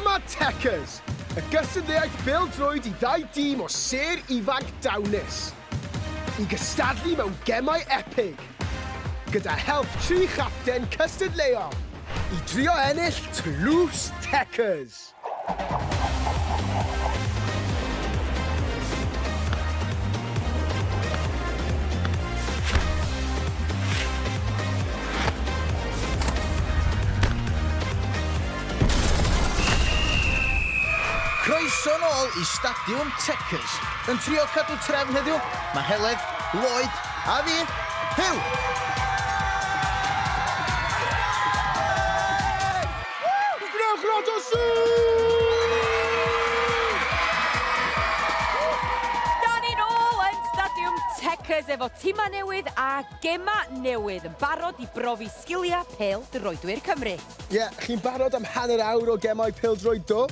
Dyma Techers, y gystadleuaeth bêl-droed i ddau dîm o sêr ifanc dawnus i gystadlu mewn gemau epig, gyda help tri chapten cystadleuol i drio ennill Tlws Techers! Croeso nôl i Stadiwm Checkers. Yn trio cadw trefn heddiw, mae Heledd, Lloyd a fi, Huw! Gwnewch lot o sŵn! Da ni'n ôl yn Stadiwm Checkers efo tima newydd a gema newydd yn barod i brofi sgiliau pêl-droedwyr Cymru. Ie, yeah, chi'n barod am hanner awr o gemau pêl-droed do?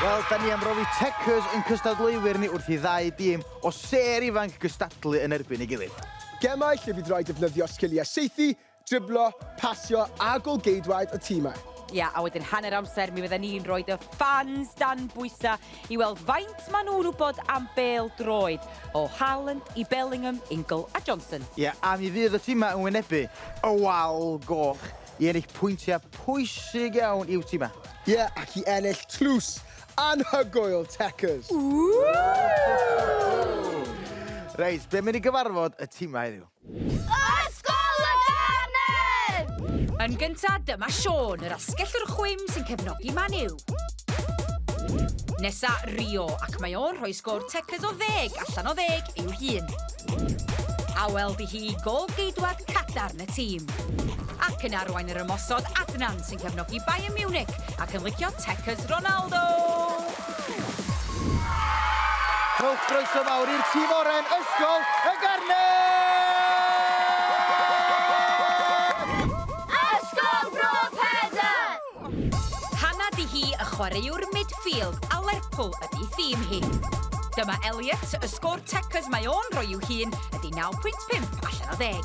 Wel, da ni am brofi Checkers yn cystadleuwyr ni wrth i ddau dîm o sêr ifanc gystadlu yn erbyn ei gilydd. Gemau lle fydd rhaid defnyddio sgiliau saethu, Driblo, pasio a gôl-geidwaid y timau. Ia, a wedyn hanner amser mi fydden ni'n rhoi y ffans dan bwysa i weld faint maen nhw'n wybod am bêl-droed, o Haaland i Bellingham, Ingle a Johnson. Ia, a mi fydd y timau yn wynebu y wal goch i ennill pwyntiau pwysig iawn i'w timau. Ia, ac i ennill tlws anhygoel Techers! Ww! Reit, be am i ni gyfarfod y timau heddiw? Ysgol y Garnedd! Yn gynta, dyma Siôn, yr asgellwr chwim sy'n cefnogi Man U. Nesa, Rio, ac mae o'n rhoi sgôr Techers o ddeg allan o ddeg i'w hun. A weld i hi gôl-geidwad cadarn y tîm. Ac yn arwain yr ymosod, Adnan, sy'n cefnogi Bayern Munich ac yn licio Techers Ronaldo! Rhowch groeso mawr i'r tîm oren, Ysgol y Garnedd! Ysgol Bro Pedr! Hannah 'di hi, y chwaraewr midfield, a Lerpwl ydi thîm hi. Dyma Elliot, y sgôr Techers mae o'n rhoi i'w hun ydi 9.5 allan o ddeg.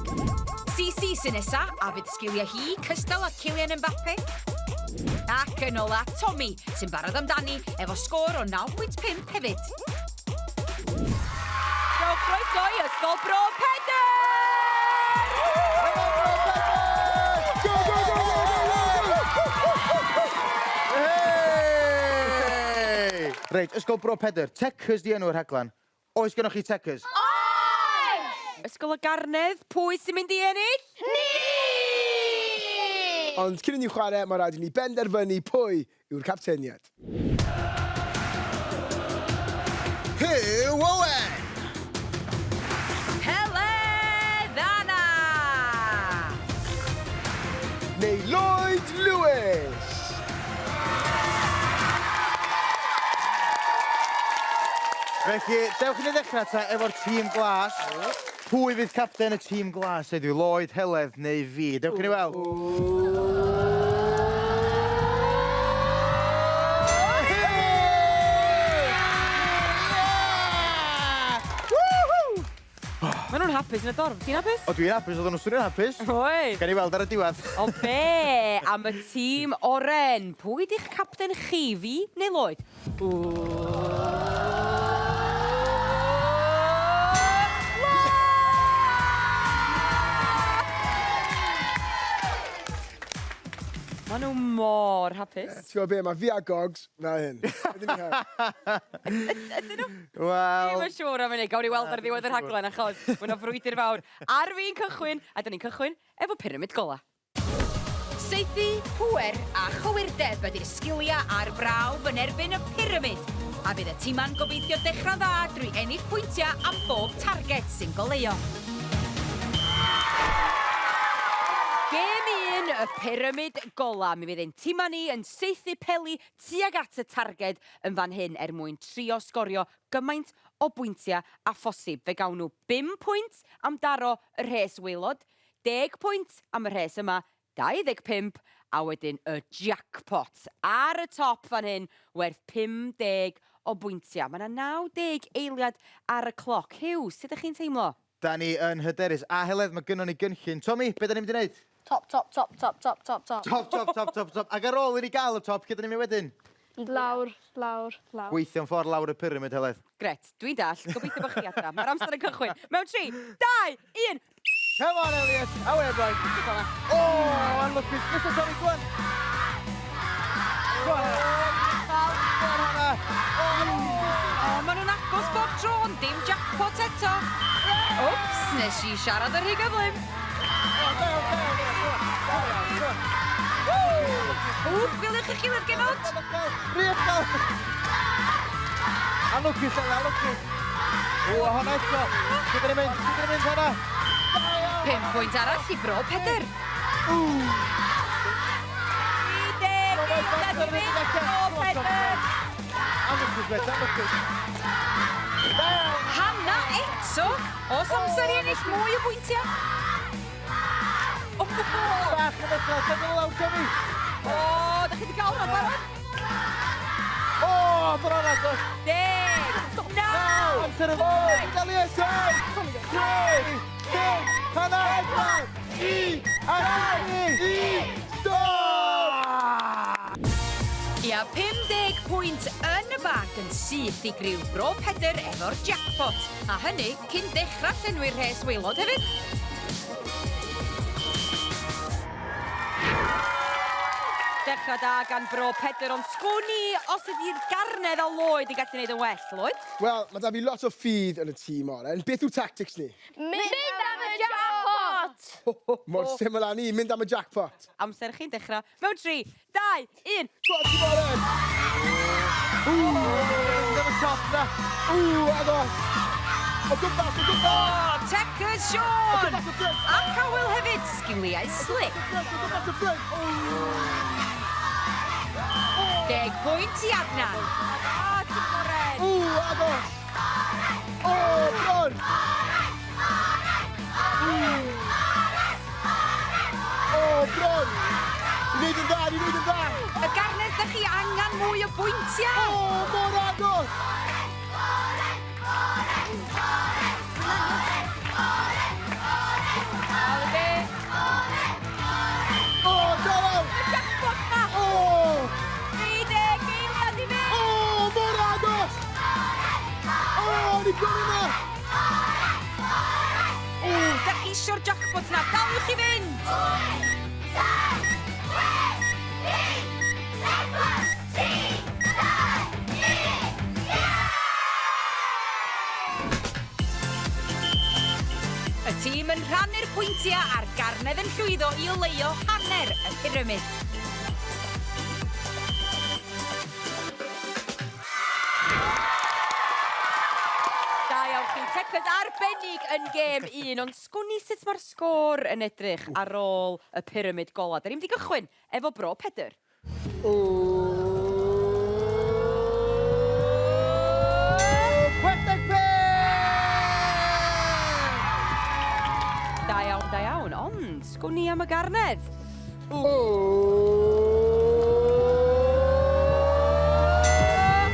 CC sy nesa, a fydd sgiliau hi cystal â Kylian Mbappe? Ac yn ola, Tommy, sy'n barod amdani efo sgôr o 9.5 hefyd. Rhowch groeso i Ysgol Bro Pedr! Go, go, go, go, go, go, go! Hey! Reit, Ysgol Bro Pedr, Techers 'di enw'r rhaglen. Oes gennoch chi Techers? Oes! Ysgol y Garnedd, pwy sy'n mynd i ennill? Ni! Ond cyn i ni chwarae, mae rhaid i ni benderfynu pwy yw'r capteniad. Huw Owen! Heledd Anna! Neu Lloyd Lewis! Felly, dewch i ni ddechrau ta efo'r tîm glas. Pwy fydd capten y tîm glas heddiw? Lloyd, Heledd neu fi? Dewch i ni weld. Maen nhw'n hapus yn y dorf. Ti'n hapus? O, dwi'n hapus. Oedden nhw'n swnio'n hapus. Oedd. Gawn ni weld ar y diwedd. Ond be am y tîm oren? Pwy di'ch capten chi, fi neu Lloyd? Maen nhw mor hapus. Ti'n gwybod be, mae fi a Gogs fel hyn. Ydyn ni heb? Ydyn nhw? Wel... Ddim yn siŵr am hynny. Gawn ni weld ar ddiwedd y rhaglen achos mae 'na frwydr fawr ar fin cychwyn a 'dan ni'n cychwyn efo pyramid gola. Saethu, pŵer a chywirdeb ydy'r sgiliau ar brawf yn erbyn y pyramid a bydd y tima'n gobeithio dechrau'n dda drwy ennill pwyntiau am bob targed sy'n goleuo. Gêm un, y pyramid gola. Mi fydd ein tima ni yn saethu peli tuag at y targed yn fan hyn er mwyn trio sgorio gymaint o bwyntiau â phosib. Fe gawn nhw bum pwynt am daro y rhes waelod, deg pwynt am y rhes yma, 25, a wedyn y jackpot ar y top fan hyn werth 50 o bwyntiau. Mae 'na 90 eiliad ar y cloc. Huw, sut ydych chi'n teimlo? Da ni yn hyderus. A Heledd, mae gynnon ni gynllun. Tomi, be da ni'n mynd i wneud? Top, top, top, top, top, top, top. Top, top, top, top, top. Ac ar ôl i ni gael y top, lle dyn ni'n mynd wedyn? Lawr, lawr, lawr. Gweithio'n ffordd lawr y pyramid, Heledd. Gret, dwi'n dall. Gobeithio bod chi adra. Mae'r amser yn cychwyn. Mewn 3, 2, 1. Come on, Elliot! Away, boy! Oh, anlwcus. Nesa, sorry, go on. Go on, Hannah. Go on, Hannah. O, maen nhw'n agos bob tro, ond dim jackpot eto. Wps, nes i siarad ar rhy gyflym. Ww, gwyliwch eich gilydd, genod. Rhy uchel! Anlwcus, Ella, anlwcus. O, a honna eto. Lle dyn ni'n mynd? Lle dyn ni'n mynd, Hannah? 5 pwynt arall i Bro Pedr. 30 eiliad i fynd, Bro Pedr. Anlwcus, mate, anlwcus. Hanna eto. Oes amser i ennill mwy o bwyntiau? O, Bach yn uchel, tynnu lawr, Tommy. o, da chi wedi cael hwnna'n barod? O, bron agos. 10, 9, Amser yn ôl. Elliot, 7, 6, 5, Hannah, 4, 3, 2, 1, stop! Ia, 50 pwynt yn y bag yn syth i griw Bro Pedr efo'r jackpot. A hynny cyn dechrau llenwi'r rhes waelod hefyd. Dechrau da gan Bro Pedr, ond sgwn i os ydy'r garnedd a Lloyd yn gallu gwneud yn well, Lloyd? Wel, mae da fi lot o ffydd yn y tîm oren. Beth yw tactics ni? Mynd am y jackpot! Mor syml â ni, mynd am y jackpot. Amser chi'n dechrau mewn 3, 2, 1. Go on, tîm oren! Mynd am y top na. Ww, agos! O gwmpas, o gwmpas! O, Checkers Sean! O gwmpas y ffrynt! A Cowell hefyd, sgiliau slick. O gwmpas y ffrynt! 10 pwynt i Adnan. A, tîm oren! Ww, agos! O, bron! O, bron! Ni'n neud yn dda, ni'n neud yn dda! Y garnedd, da chi angen mwy o bwyntiau. O, mor agos! Holiday. O, dal Y jackpot na. O! 30 eiliad i fynd. O, mor agos! O, ni bron yna! O, da chi eisiau'r jackpot na. Daliwch i fynd. 7, 6, 5, 4, 3, 2, 1, Y tîm yn rhannu'r pwyntiau a'r garnedd yn llwyddo i oleuo hanner y pyramid. Da iawn chi, Checkers arbennig yn gêm 1, ond sgwn i sut mae'r sgôr yn edrych ar ôl y pyramid gola. Da ni'n mynd i gychwyn efo Bro Pedr. Ww, 65! Da iawn, da iawn, ond sgwn i am y garnedd. O!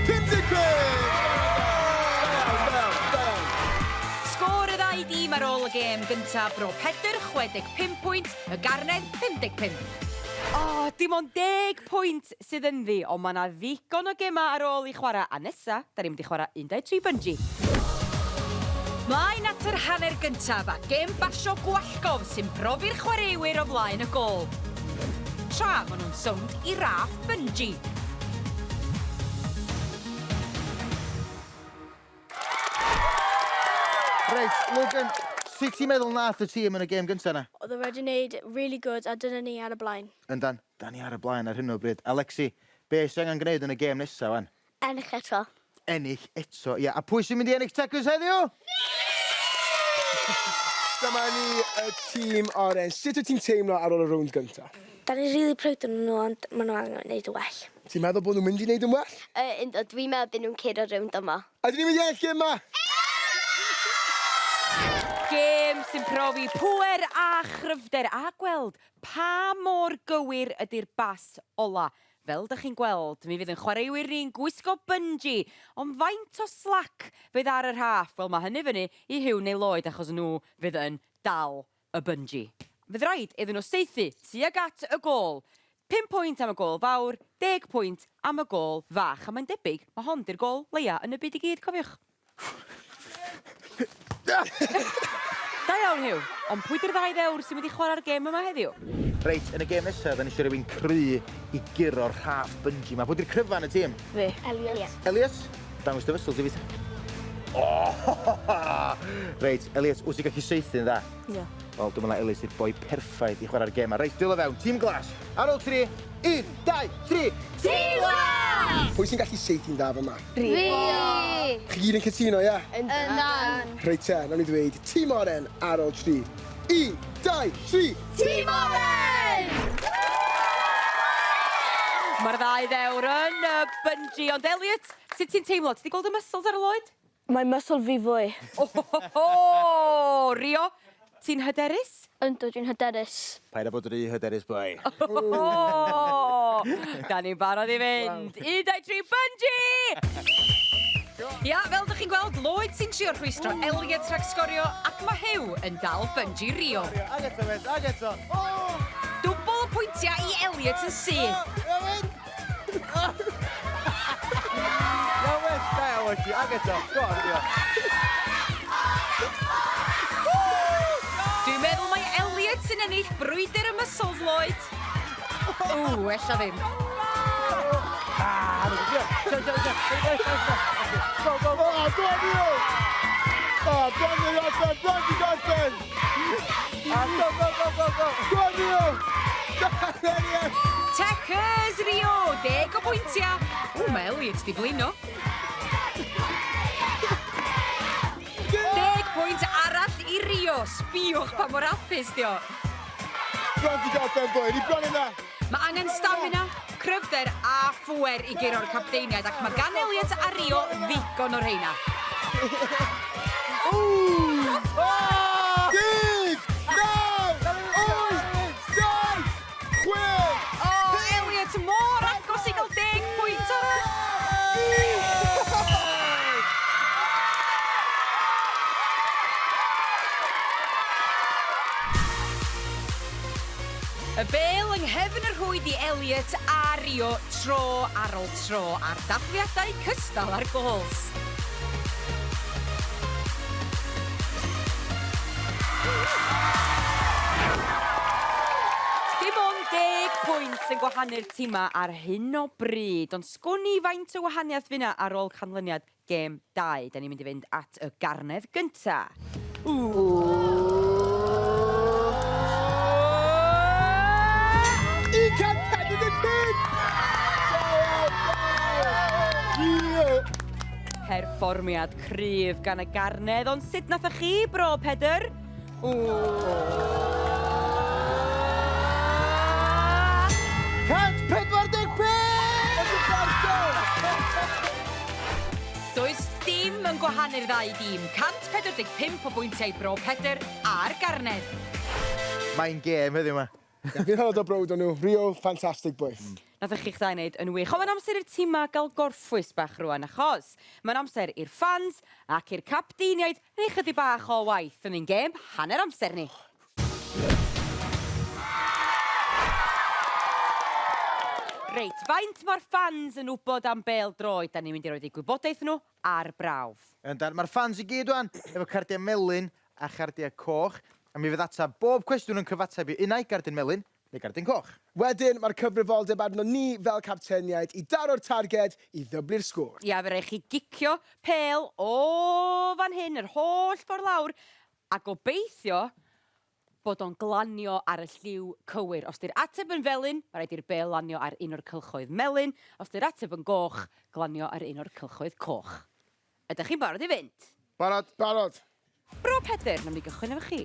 55! Da iawn, da iawn, da iawn. Sgôr y ddau dîm ar ôl y gêm gyntaf, Bro Pedr 65 pwynt, y garnedd 55. O, dim ond 10 pwynt sydd ynddi, ond mae yna ddigon o gemau ar ôl i chwarae. A nesa, da ni'n mynd i chwarae 1, 2, 3 bungee. Mlaen at yr hanner gyntaf a gêm basio gwallgof sy'n profi'r chwaraewyr o flaen y gôl. Tra maen nhw'n sownd i raff bungee. Reit, Logan, sut ti'n meddwl nath y tîm yn y gêm gyntaf na? Oedd e wedi wneud really good a dyna ni ar y blaen. Yndan, da ni ar y blaen ar hyn o bryd. Alexi, be sy'n angen gwneud yn y gêm nesaf wan? Ennill eto. Ennill eto, ia. A pwy sy'n mynd i ennill Checkers heddiw? Dyma ni y tîm oren. Sut wyt ti'n teimlo ar ôl y rownd gyntaf? Da ni'n really proud o'n nhw, ond maen nhw angen gwneud yn well. Ti'n meddwl bod nhw'n mynd i wneud yn well? Ynddo, dwi'n meddwl byd nhw'n curo rownd yma. Ydyn ni'n mynd i ennill gêm ma? Gêm sy'n profi pŵer a chryfder a gweld pa mor gywir ydy'r bas ola. Fel dych chi'n gweld, mi fydd yn chwaraewyr ni'n gwisgo bungee, ond faint o slack fydd ar y rhaff? Wel, mae hynny fyny i Huw neu Lloyd achos nhw fydd yn dal y bungee. Fydd raid iddyn nhw saethu tuag at y gôl. 5 pwynt am y gôl fawr, 10 pwynt am y gôl fach. A mae'n debyg, mae hon 'di'r gôl leia yn y byd i gyd, cofiwch. Da iawn, Huw. Ond pwy 'di'r ddau ddewr sy'n mynd i chwarae'r gêm yma heddiw? Reit, yn y gêm nesa, da ni eisiau rhywun cry i guro'r rhaff bungee 'ma. Pwy 'di'r cryfa yn y tîm? Fi. Elliot. Elliot? Dangos dy fysels i fi ta. Oh! Reit, Elliot, wyt ti'n gallu saethu'n dda? Ie. Wel, dwi'n meddwl na Elliot yw'r boi perffaith i chwarae'r gêm 'ma. Reit, dwylo fewn, tîm glas. Ar ôl tri, un, dau, tri! Tîm glas! Pwy sy'n gallu saethu'n dda fyma? Fi! Chi gyd yn cytuno, ie? Yndan. Reit te, nawn ni ddweud tîm oren ar ôl tri. Un, dau, tri! Tîm oren! Mae'r ddau ddewr yn y bungee, ond Elliot, sut ti'n teimlo? Ti 'di gweld y muscles ar y Lloyd? Mae muscle fi fwy. Ohohoho! Rio, ti'n hyderus? Yndw, dwi'n hyderus. Paid â bod rhy hyderus, boi. Ohoho! Da ni'n barod i fynd. Un, dau, tri, bungee! Ia, fel dych chi'n gweld, Lloyd sy'n trio rhwystro Elliot rhag sgorio, ac mae Huw yn dal bungee Rio. Ag eto, mate, ag eto. Oh! Dwbl y pwyntiau i Elliot yn syth. Oh, iawn! Iawn, mate, da iawn, ti, ag eto. Go on, Rio. Dwi'n meddwl mai Elliot sy'n ennill brwydr y muscles, Lloyd. Ww, ella ddim. Ah, go, go, go. Go, go, go. Oh, go on, Rio! Oh, bron i gorffen, bron i gorffen! Ah, go, go, go, go, go. Go on, Rio! Go on, Elliot! Checkers, Rio! 10 o bwyntiau. Ww, mae Elliot di blino. 10 pwynt arall i Rio. Sbïwch pa mor hapus di o. Bron i gorffen, boi, ni bron yna! Mae angen stamina, cryfder a phŵer i guro'r capteiniaid ac mae gan Elliot a Rio ddigon o'r rheina. 10, 9, 8, 7, 6, O, Elliot, mor agos i gael 10 pwynt arall. Y bêl yng nghefn y rhwyd i Elliot a Rio tro ar ôl tro a'r dathliadau cystal â'r gols. Dim ond 10 pwynt yn gwahanu'r timau ar hyn o bryd, ond sgwn i faint o wahaniaeth fydd 'na ar ôl canlyniad gêm 2. Da ni'n mynd i fynd at y garnedd gynta. Ww! 145! Yeah! Perfformiad cryf gan y garnedd, ond sut nathoch chi, bro Pedr? Ww! 145! Does dim yn gwahanu'r ddau dîm. 145 o bwyntiau bro Pedr a'r garnedd. Mae'n gêm heddiw yma. Fi'n hynod o browd o nhw. Rio, fantastic boy. Nathoch chi'ch ddau wneud yn wych. Ond mae'n amser i'r tîmau gael gorffwys bach rwan, achos mae'n amser i'r fans ac i'r capteiniaid neu chydig bach o waith yn ein gêm hanner amser ni. Reit, faint mae'r fans yn wybod am bêl-droed? Da ni'n mynd i roid eu gwybodaeth nhw ar brawf. Yndan, mae'r fans i gyd wan, efo cardiau melyn a chardiau coch, a mi fydd ateb bob cwestiwn yn cyfateb i unai gardyn melyn neu gardyn coch. Wedyn, mae'r cyfrifoldeb arno ni fel capteniaid i daro'r targed i ddyblu'r sgôr. Ia, fe rai chi gicio pêl o fan hyn yr holl ffordd lawr a gobeithio bod o'n glanio ar y lliw cywir. Os 'di'r ateb yn felyn, mae rhaid i'r bêl lanio ar un o'r cylchoedd melyn. Os 'di'r ateb yn goch, glanio ar un o'r cylchoedd coch. Ydych chi'n barod i fynd? Barod? Barod. Bro Pedr, nawn ni gychwyn efo chi.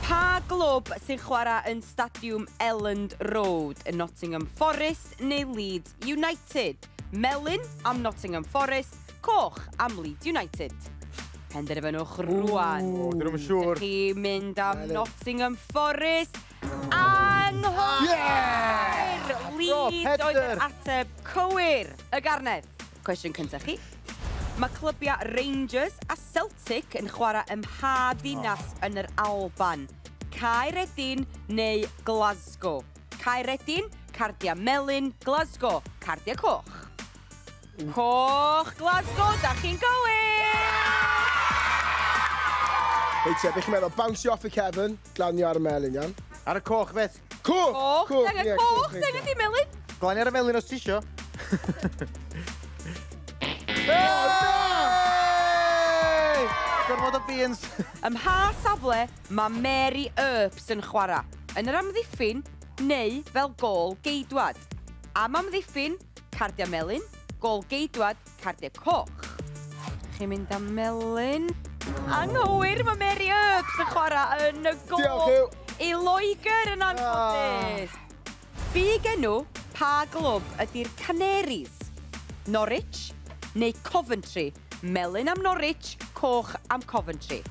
Pa glwb sy'n chwarae yn Stadiwm Elland Road yn Nottingham Forest neu Leeds United? Melyn am Nottingham Forest, coch am Leeds United. Penderfynwch rwan. Ww, dyn nhw'm yn siŵr. Ydych chi'n mynd am Melyn. Nottingham Forest? Anghywir! Yeah! Leeds oedd yr Pedr. ateb cywir. Y garnedd. Cwestiwn cyntaf chi. Mae clybiau Rangers a Celtic yn chwarae ym mha ddinas yn yr Alban? Caeredin neu Glasgow? Caeredin, cardia melyn, Glasgow, cardia coch. Coch Glasgow, da chi'n gywir! Reit te, be chi'n meddwl? Bownsio off y cefn, glanio ar y melyn, iawn? Ar y coch, fet. Coch! Coch, Coch, angen ie, coch, coch, angen di melyn. Glanio ar y melyn os ti isio. Oh, na! Hey! Gormod o beans. Ym mha safle mae Mary Earps yn chwarae? Yn yr amddiffyn neu fel gôl geidwad? Am amddiffyn, cardiau melyn, gôl geidwad, cardiau coch. Chi'n mynd am melyn? Anghywir, mae Mary Earps yn chwarae yn y gôl. Diolch, Huw. I Loegr yn anffodus. Ffug enw pa glwb ydy'r Canaries? Norwich neu Coventry? Melyn am Norwich, coch am Coventry.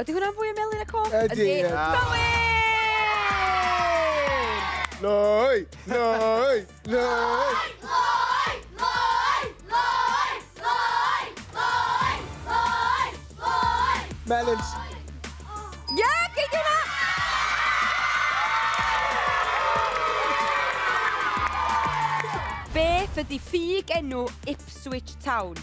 Ydy hwnna'n fwy o melyn a coch? Ydy, ydy. Gywir! Loi! Loi! Loi! Loi! Loi! Loi! Loi! Loi! Loi! Loi! Melons. Ie, gei di hwnna! Beth ydy ffug enw Ipswich Town?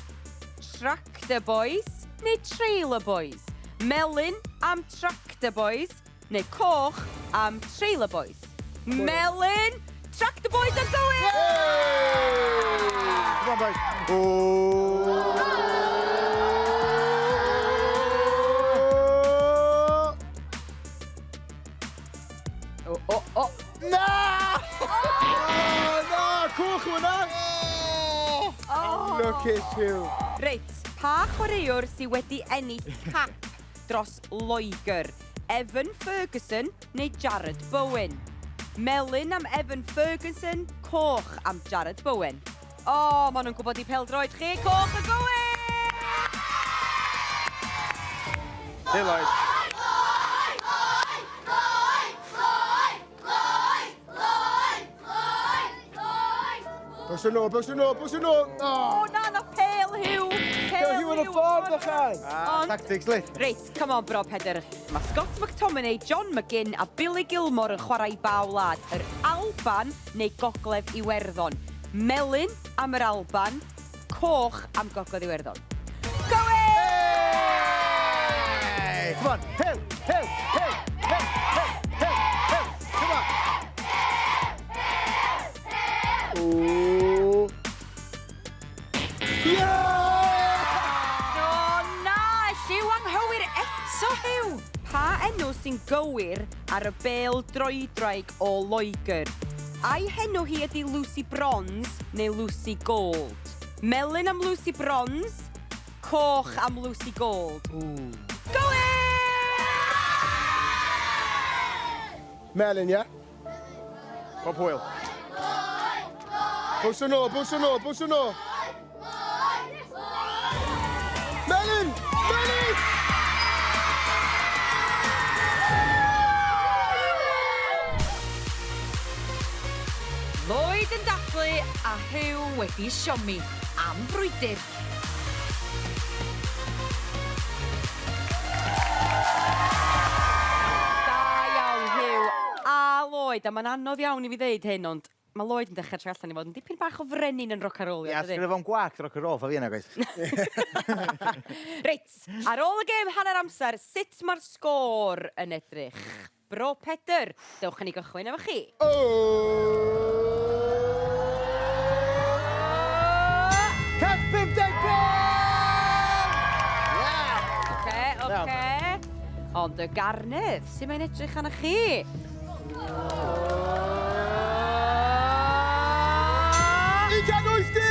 Tractor Boys neu Trailer Boys? Melyn am Tractor Boys neu coch am Trailer Boys? Melyn! Tractor Boys yn gywir! Come on, boys. Ooh. O, o, o. Na! O, na! Coch yw hwnna! Oh. Lwcus, Huw. Reit, pa chwaraewr sydd wedi ennill cap dros Loegr? Evan Ferguson neu Jarrod Bowen? Melyn am Evan Ferguson, coch am Jarrod Bowen. O, oh, maen nhw'n gwybod i pêl-droed chi, coch y gywir! Hey, Lloyd. Loi! Loi! Loi! Loi! Loi! Loi! Loi! Bwysio nôl, bwysio nôl, bwysio nôl! O, Oh. na, na, pêl Huw! Pêl Huw yn y ffordd, bychan! Ah, Ond- tactics, li. Reit, come on bro, Pedr. Mae Scott McTominay, John McGinn a Billy Gilmore yn chwarae i ba wlad, yr Alban neu Gogledd Iwerddon. Melyn am yr Alban, coch am Gogledd Iwerddon. Gywir! Hey, come on. Huw, Huw, Huw, Huw, Huw, Huw, Huw. Come on. Ooh. Yeah! O na, lliw anghywir eto, Huw! Pa enw sy'n gywir ar y bêl droedraig o Loegr? Ai henw hi ydy Lucy Bronze neu Lucy Gold? Melyn am Lucy Bronze, coch am Lucy Gold. Gywir! Melyn, ie? Pob hwyl. Bwysio nôl, bwysio nôl, bwysio nôl! Melyn! Melyn! Lloyd yn dathlu a Huw wedi siomi am frwydr. Da iawn, Huw a Lloyd, a mae'n anodd iawn i fi ddeud hyn, ond mae Lloyd yn dechrau troi allan i fod yn dipyn bach o frenin yn rock and roll. Ia, dydi? sgynno fo'n gwag rock and roll, fa fi yna, guys. Reit, ar ôl y gêm hanner amser, sut mae'r sgôr yn edrych? Bro Pedr, dewch i ni gychwyn efo chi. Oh! 155! Yeah! Oce, oce. Ond y garnedd, sut mae'n edrych arnoch chi?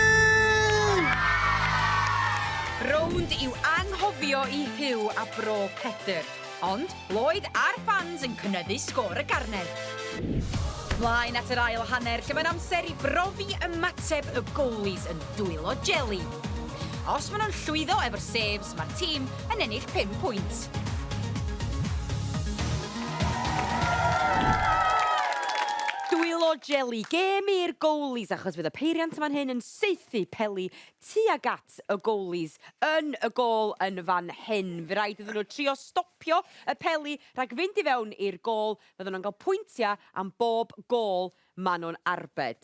180! Rownd i'w anghofio i Huw a Bro Pedr. Ond Lloyd a'r fans yn cynyddu sgôr y garnedd. Mlaen at yr ail hanner lle mae'n amser i brofi ymateb y goalies yn dwylo jelly. Os maen nhw'n llwyddo efo'r saves, mae'r tîm yn ennill 5 pwynt. Dwylo jeli, gêm i'r goalies achos fydd y peiriant yn fan hyn yn saethu peli tuag at y goalies yn y gôl yn fan hyn. Fy rhaid iddyn nhw trio stopio y peli rhag fynd i fewn i'r gôl. Fydden nhw'n cael pwyntiau am bob gôl maen nhw'n arbed.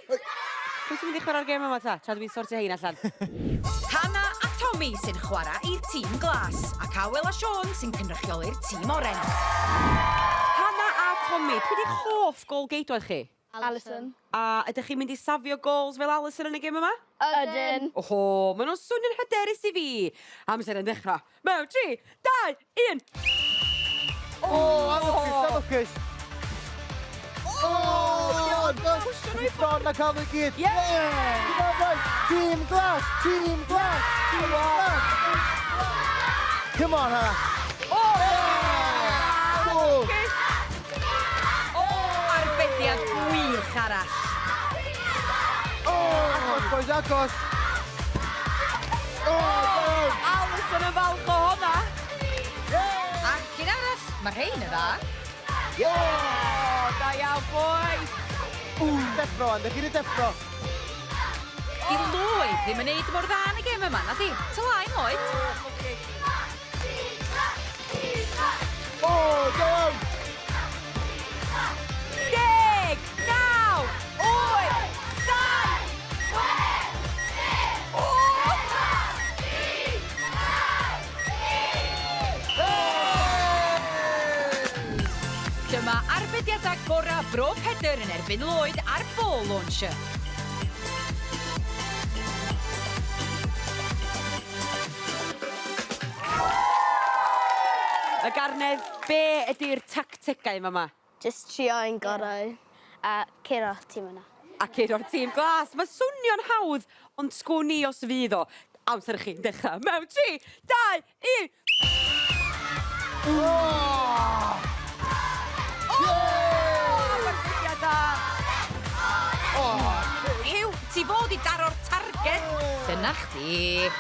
Pwy sy'n mynd i chwarae'r gêm yma ta, tra dwi'n sortio hein allan? Hana a Tommy sy'n chwarae i'r tîm glas, ac Awel a Siôn sy'n cynrychioli'r tîm oren. Hana a Tommy, pwy 'di'ch hoff gôl-geidwad chi? Alison. A ydych chi'n mynd i safio goals fel Alison yn y gêm yma? Ydyn. Oho, maen nhw'n swnio'n hyderus i fi. Amser yn ddechrau. Mewn 3, 2, 1. O, anlwcus, anlwcus. O, Di bron a cael nhw i gyd. Ie! Come on, boys. Tîm glas, tîm glas, tîm glas. Come on, Hannah. O! Go. O, arbediad gwych arall. Agos, boys, agos. O, go. Alison yn falch o honna. Ac un arall, mae rhein yn dda. O, da iawn, boys. Deffro, ydych chi'n deffro. Di Lloyd ddim yn neud mor dda yn y gêm yma, na di? Tylaen, Lloyd. O, go on. 10, 9, 8, 7, 6, 5, Dyma arbediadau gorau Bro Pedr yn erbyn Lloyd ar ball launcher. Y garnedd, be ydy'r tactegau yma ma? Just trio ein gorau a curo tîm yna. A curo'r tîm glas. Mae swnio'n hawdd, ond sgwn i os fydd o. Amser i chi dechrau. Mewn 3, 2, 1. O! Arbediad da. Huw, ti fod i daro'r targed. Dyna chdi.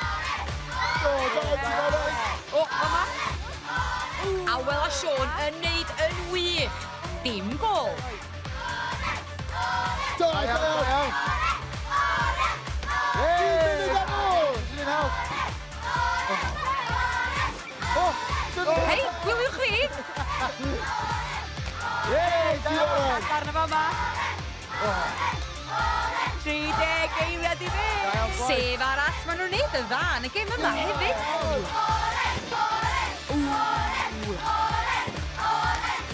O, yma. Awel a Siôn yn neud yn wych. Dim gôl. Da, Da da. iawn, da iawn. Un munud ar ôl. Sy'n help. O, Hei, gwyliwch fi. Yay, da iawn. Darn o fama. 30 eiliad i fynd. Sef arall, maen nhw'n neud yn dda yn y gêm yma hefyd.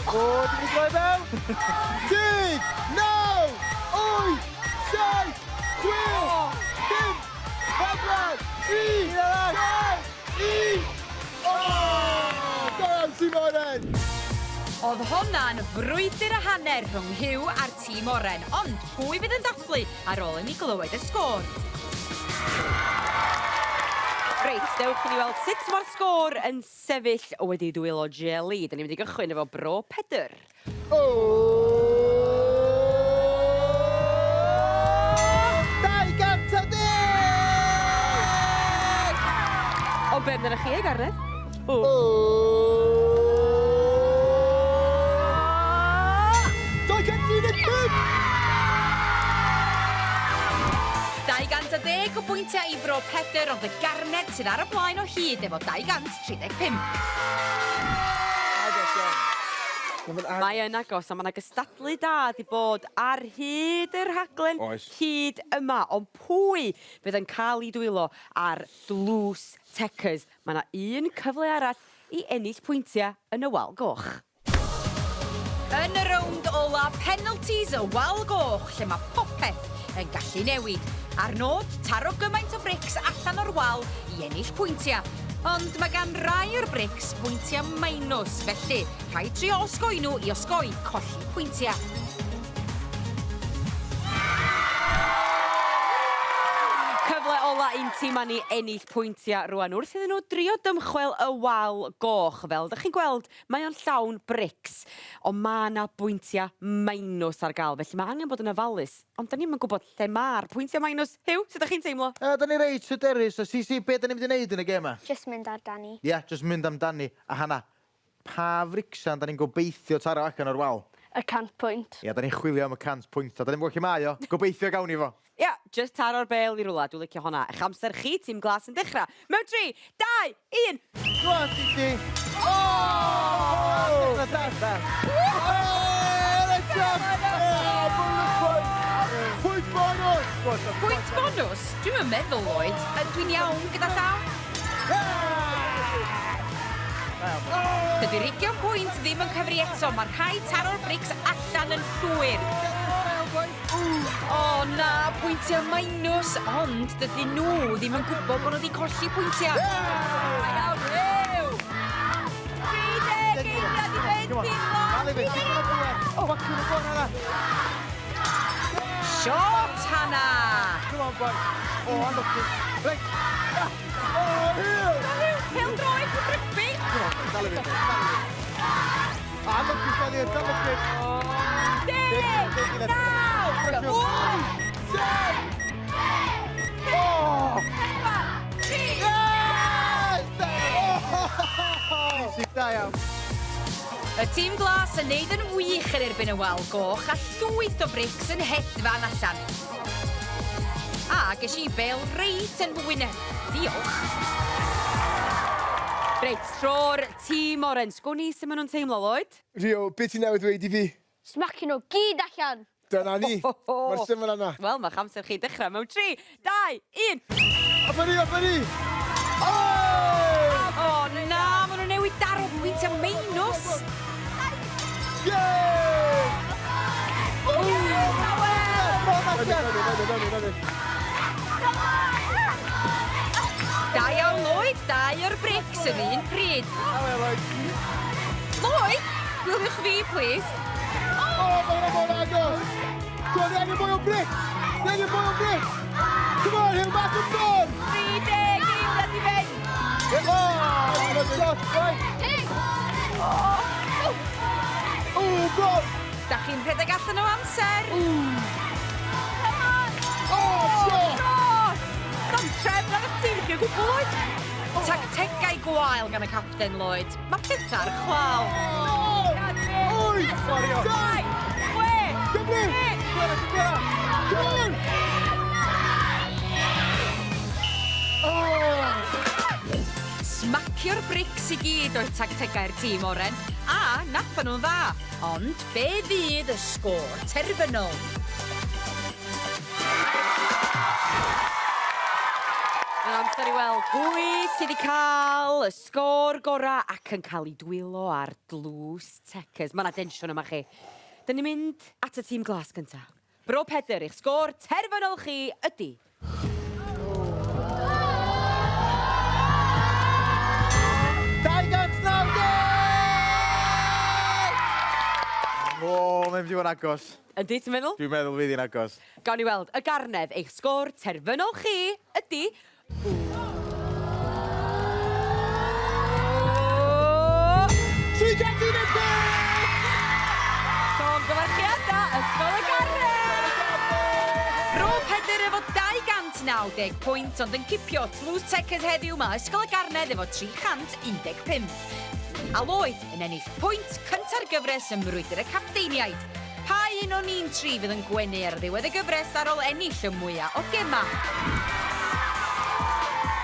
O, di mynd droi mewn. 10, 9, 8, 7, 6, 5, 4, 3, 2, 1. O! Da iawn, tîm oren. Oedd honna'n frwydr a hanner rhwng Huw a'r tîm oren, ond pwy fydd yn dathlu ar ôl i ni glywed y sgôr? Reit, dewch i ni weld sut mae'r sgôr yn sefyll wedi dwylo jeli. Da ni'n mynd i gychwyn efo Bro Pedr. O! 210! Ond be amdanoch chi, Gareth? O! 235! 210 o bwyntiau i Fro Pedr, ond y garned sydd ar y blaen o hyd efo 235. Agos iawn. Mae yn agos, a mae yna gystadlu da di bod ar hyd y rhaglen Oes. hyd yma. Ond pwy fydd yn cael ei dwylo ar dlws Techers? Mae yna un cyfle arall i ennill pwyntiau yn y wal goch. Yn y rownd ola, penalties y wal goch, lle mae popeth yn gallu newid. A'r nod, taro gymaint o brics allan o'r wal i ennill pwyntiau. Ond mae gan rai o'r brics bwyntiau minus, felly rhaid trio osgoi nhw i osgoi colli pwyntiau. Cyfle ola i'n tîm ni ennill pwyntiau rwan wrth iddyn nhw drio dymchwel y wal goch. Fel ydych chi'n gweld, mae o'n llawn brics, ond mae yna bwyntiau minus ar gael, felly mae angen bod yn ofalus. Ond da ni'm yn gwybod lle mae'r pwyntiau minus. Huw, sut ydych chi'n teimlo? Da ni reit hyderus. A CC, be da ni'n mynd i wneud yn y gêm 'ma? Just mynd amdani. Ie, yeah, just mynd amdani. A Hana, pa fricsan da ni'n gobeithio taro allan o'r wal? Y 100 pwynt. Ia, da ni'n chwilio am y 100 pwynt, a da ni'm yn gwybod lle mae o. Gobeithio gawn ni fo. Ia, jyst taro'r bêl i rwla, dwi'n licio honna. Eich amser chi, tîm glas yn dechrau. Mewn 3, 2, 1! Go on, Titi! Oh! Da, da, da. Pwynt bonus! Pwynt bonws? Dwi'm yn meddwl, Lloyd. Dwi'n iawn gyda llaw. Dydy'r ugian pwynt ddim yn cyfri eto, mae rhaid taro'r brics allan yn llwyr. O na, pwyntiau minus, ond dydyn nhw ddim yn gwybod bod nhw wedi colli pwyntiau. Iawn, Huw! 30 eiliad i fynd, tîm glas! Shot, Hannah! Come on, boy. Oh, I'm looking. Right. Oh, Huw! Pêl droed, rygbi! Dal i fynd, dal i fynd. I'm looking, Elliot, I'm looking. 10, 9, 8, Oh! 4, 3, Yes! Da iawn. Y tîm glas yn neud yn wych yn erbyn y wal goch a llwyth o brics yn hedfan allan. A ges i bêl reit yn fy wyneb. Diolch. Reit, tro'r tîm oren. Sgwn i sut maen nhw'n teimlo, Lloyd? Rio, beth ti newydd dweud i fi? Smacio nhw gyd allan! Dyna ni. Mae'r syml yna. Wel, mae'ch amser chi dechrau mewn 3, 2, 1. Off ni, off ni! Oh! O na, maen nhw'n newid daro pwyntiau meinws. Yeah! Fyny, fyny, fyny, fyny. Da iawn, Lloyd. Dau o'r brics yr un pryd. Lloyd, gwyliwch fi, please. O, mae hwnna mor agos! Go on, ni angen mwy o brics! Ni angen mwy o brics! Come on, Huw, mas y ffordd! 30 eiliad i fynd. Oh, shot, right. Oh, God! Da chi'n rhedeg allan o amser. Oh, shot! Shot! Do'n trefn ar y tîm chi o gwbl, Lloyd. Tactegau gwael gan y capten Lloyd. Mae pethau ar chwal. Wyth! Saith! 6, Cymru! Come on! Oh! Smacio'r brics i gyd oedd tactegau'r tîm oren, a nathon nhw'n dda. Ond be fydd y sgôr terfynol? Mae'n amser i weld pwy sydd wedi cael y sgôr gorau ac yn cael ei dwylo ar dlws Checkers. Mae yna densiwn yma chi. Dyn ni'n mynd at y tîm glas gynta. Bro Pedr, eich sgôr terfynol chi ydy... 290! O, mae'n mynd i fod yn agos. Yndi, ti'n meddwl? Dwi'n meddwl fydd hi'n agos. Gawn ni weld y garnedd, eich sgôr terfynol chi ydy... Llongyfarchiadau, Ysgol y Garnedd! Bro Pedr efo 290 pwynt, ond yn cipio tlws Checkers heddiw mae Ysgol y Garnedd efo 315. A Lloyd yn ennill pwynt cynta'r gyfres ym mrwydr y capteiniaid. Pa un o'n ni'n tri fydd yn gwenu ar ddiwedd y gyfres ar ôl ennill y mwyaf o gema?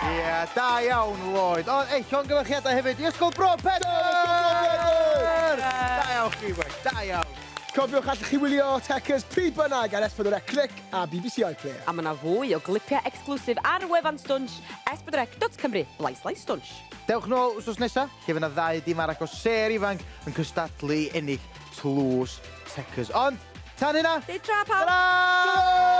Ie, yeah, da iawn, Lloyd. O, ei, llongyfarchiadau hefyd i Ysgol Bro Pedr! Da iawn chi, boi, da iawn. Cofiwch, allwch chi wylio Checkers pryd bynnag ar S4C Clic a BBC iPlayer. A mae yna fwy o glipiau exclusive ar wefan Stwnsh, s4c.cymru, blaenslaes Stwnsh. Dewch nôl wsos nesa, lle fydd yna ddau dîm arall o sêr ifanc yn cystadlu i ennill tlws Checkers. Ond, tan hynna... Deud tra, pawb! Ta-ra!